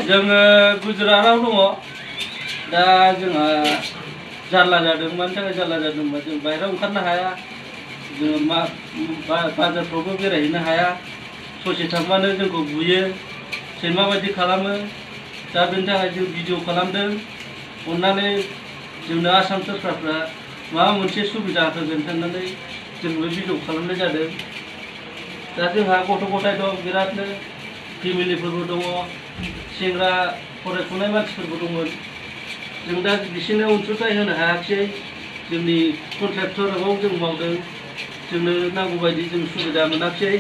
जोङो गुजरातआव दङ दा जोंहा जारला जादों मानि थाखाय जारला जादोंबा जों बाहेरायाव ओंखारनो हाया जोङो बाजारफ्रावबो बेरायहैनो हाया ससे थांबानो जोंखौ बुयो सैमा बायदि खालामो दा बेनि थाखाय जों भिडिअ खालामदों अननानै जोंनो आसाम सरकारफ्रा माबा मोनसे सुबिदा होगोन साननानै जोंबो भिडिअ खालामनाय जादों दा जोंहा गथ' गथाय दं बिरादनो फेमिलिफोरबो दङ सेंग्रा फरायफुनाय मानसिफोरबो दंमोन जों दा बिसोरनो अनसुंथाइ होनो हायाखिसै जोंनि कन्ट्रेक्टराव जों मावदों जोंनो नांगौ बायदि जों सुबिदा मोनाखिसै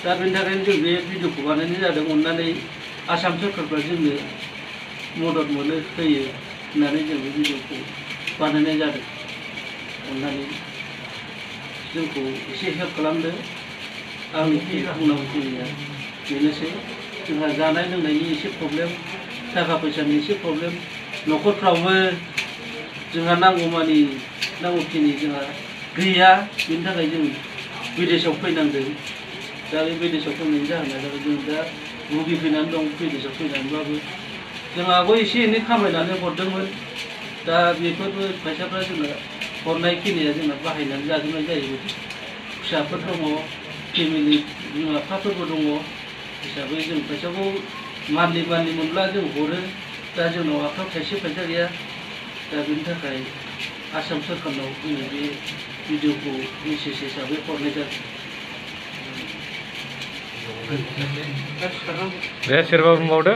दा बेनि थाखायनो जों बे भिडिअखौ बानायनाय जादों अननानै आसाम सरकारफ्रा जोंनो मदद मोनो होयो होननानै जों बे भिडिअखौ बानायनाय जादों अननानै जोंखौ एसे हेल्प खालामदो आंनि बुंनांगौ खिनिया बेनोसै जोंहा जानाय लोंनायनि एसे प्रब्लेम थाखा फैसानि एसे प्रब्लेम न'खरफ्रावबो जोंहा नांगौखिनि जोंहा गैया बेनि थाखाय जों विदेशआव फैनांदों दा बे विदेशआव फैनायनि जाहोना जाबाय जों दा भुगिफैनानै दं विदेशआव फैनानैबाबो जों आगोल एसे एनै खामायनानै हरदोंमोन दा बेफोरबो फैसाफ्रा जोंना हरनाय खिनिया जोंना बाहायनानै जाजोबनाय जायो फिसाफोर दङ फेमिलि बिमा बिफाफोरबो दङ हिसाबै जों फैसाखौ मान्थलि मोनब्ला जों हरो दा जोंनाव आखायाव थाइसे फैसा गैया दा बेनि थाखाय आसाम सरकारनाव जोङो बे भिडिअखौ मेसेज हिसाबै हरनाय जादों दे सोरबा बुंबावदो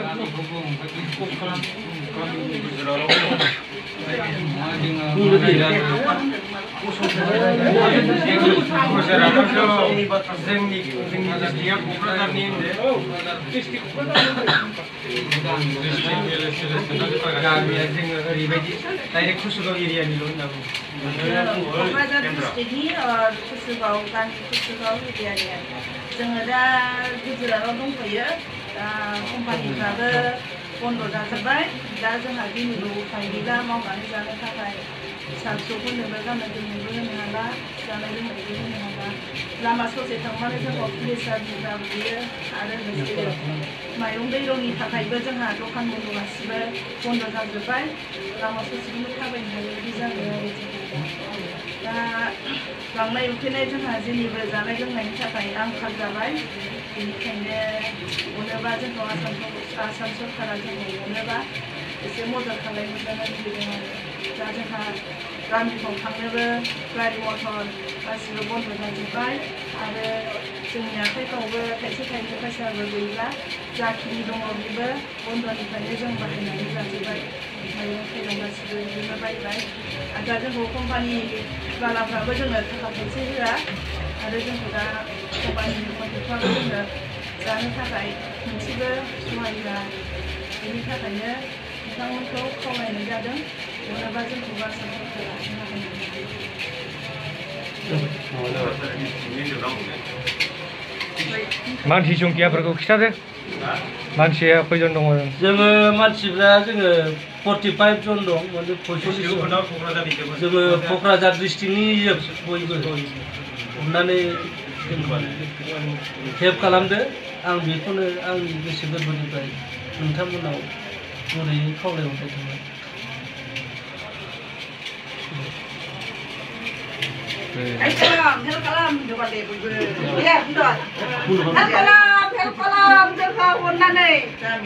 जोङो दा गुजरातआव दंफैयो दा कम्पानिफ्राबो बन्द जाजोब्बाय दा जोंहा दिनैबो उफाय गैला मावनानै जानो थाखाय फिसा फिसौफोरनोबो गाननाय जोमनायबो होनो हाला जानाय लोंनायबो होनो हाला लामा ससे थांबानो जोंखौ पुलिसा बुयो आरो लोगोसे माइरं दैरंनि थाखायबो जोंहा दखान बन्द गासिबो बन्द जाजोब्बाय लामा ससेखौनो थाबायनो हायै बिदि जाबाय आरो दा लांनाय उखैनाय जोंहा जेनिबो जानाय लोंनायनि थाखाय आंखाल जाबाय बेनिखायनो अनोबा जोंखौ आसाम सरकारा जोंखौ अनोबा एसे मदद खालामनो लुबैदों आरो दा जोंहा गामिफ्राव थांनोबो गारि मटर गासिबो बन्द जाजोब्बाय आरो जोंनि आखाइफ्रावबो थाइसे थाइनै फैसाबो गैला जाखिनि दङ बेबो बन्दनिफ्रायनो जों बाहायनानै जाजोब्बाय माइरं थाइरं गासिबो बिदिनो बायबाय आरो दा जोंखौ कम्पानि बालाफ्राबो जोंनो थाखा फैसा होआ आरो जोंखौ दा कम्पानिनि कन्ट्रेक्टफ्राबो जोंनो जानो थाखाय मोनसेबो सहाय होआ बेनि थाखायनो बिथांमोनखौ खावलायनाय जादों अनोबा जोंखौ आसाम सरकारा मानसि संखियाफोरखौ खिथादो मानसिया खयजन दङ जोङो मानसिफ्रा जोङो 45 जन दं माने 45 जोङो क'क्राझार डिस्ट्रिक्टनि बयबो अननानै हेल्प खालामदो आं बेखौनो आंनि गोसो गोरबोनिफ्राय नोंथांमोनाव गुरैयै खावलायहरनाय थाबाय help kalam, jangan